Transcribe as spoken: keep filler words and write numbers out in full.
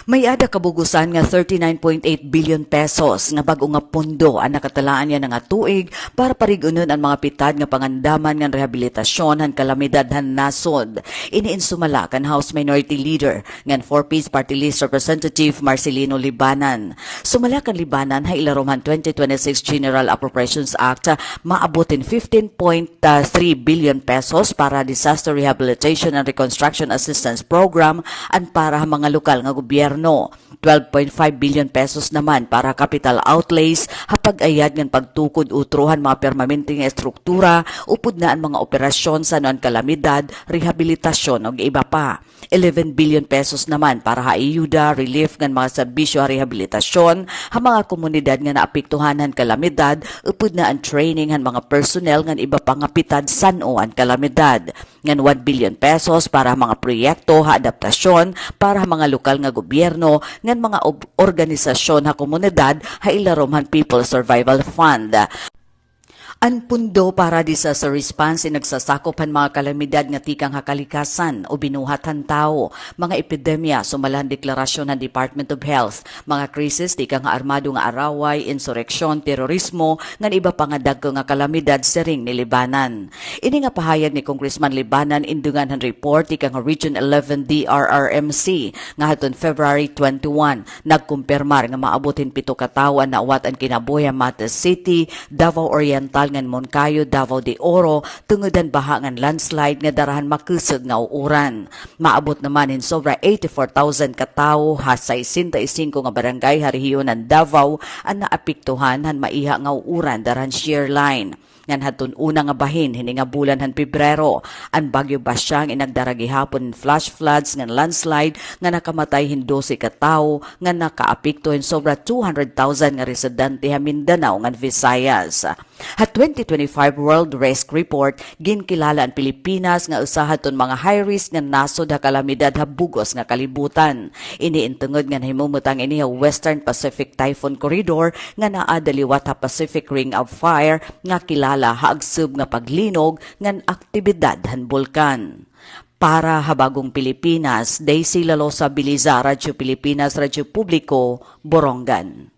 May-ada kabugusan nga thirty-nine point eight billion pesos nga bag-o nga pondo an nakatalaan yana nga tuig para parig-unon an mga pitad nga pangandaman ngan rehabilitasyon han kalamidad han nasod. Ini in sumala kan House Minority Leader ngan Four Ps Party List Representative Marcelino Libanan. Sumala kan Libanan, ha ilarom han twenty twenty-six General Appropriations Act, maabot hin fifteen point three billion pesos para Disaster Rehabilitation and Reconstruction Assistance Program an para ha mga lokal nga gobyerno. Twelve point five billion pesos naman para capital outlays ha pag-ayad ngan pagtukod utro han mga permanente nga estruktura upod na an mga operasyon san-o an kalamidad, rehabilitasyon ug iba pa. Eleven billion pesos naman para ha ayuda, relief ngan mga serbisyo ha rehabilitasyon ha mga komunidad nga naapektuhan han kalamidad, upod na an training han mga personnel ngan iba pa nga pitad san-o an kalamidad. Ngan one billion pesos para ha mga proyekto ha adaptasyon para ha mga lokal nga gobyerno ngan mga ob-, organisasyon ha komunidad ha ilarom han People's Survival Fund. An pondo para disaster response in nagsasakop han mga kalamidad nga tikang ha kalikasan o binuhat han tawo, mga epidemya, sumala han deklarasyon han Department of Health, mga krisis tikang ha armado nga araway, insureksyon, terorismo, ngan iba pa nga dagko nga kalamidad, siring ni Libanan. Ini nga pahayag ni Congressman Libanan in dungan han report tikang ha Region eleven D R R M C nga hadton February twenty-one, nagkumpirmar nga maabot hin pito ka tawo an naawat an kinabuhi ha Mata City, Davao Oriental ngan Monkayo, Davao de Oro, tungod han baha ngan landslide nga dara han makusog nga uuran. Maabot naman hin sobra eighty-four thousand ka tawo ha sesenta y cinco nga barangay ha rehiyon han Davao an naapektuhan han maiha nga uuran dara han shear line. Ngan hadton una nga bahin hini nga bulan han Pebrero, an Bagyo Basyang in nagdara gihapon hin flash floods ngan landslide nga nakamatay hin dose ka tawo ngan nakaapekto hin sobra two hundred thousand nga residente ha Mindanao ngan Visayas. Ha twenty twenty-five World Risk Report, ginkilala an Pilipinas nga usa hadton mga high risk nga nasod ha kalamidad ha bug-os nga kalibutan. Ini in tungod ngan himumutang ini ha Western Pacific Typhoon Corridor nga naada liwat ha Pacific Ring of Fire nga kilala ha agsub nga paglinog ngan aktibidad han bulkan. Para ha Bagong Pilipinas, Daisy Lalosa Biliza, Radyo Pilipinas, Radyo Publiko, Borongan.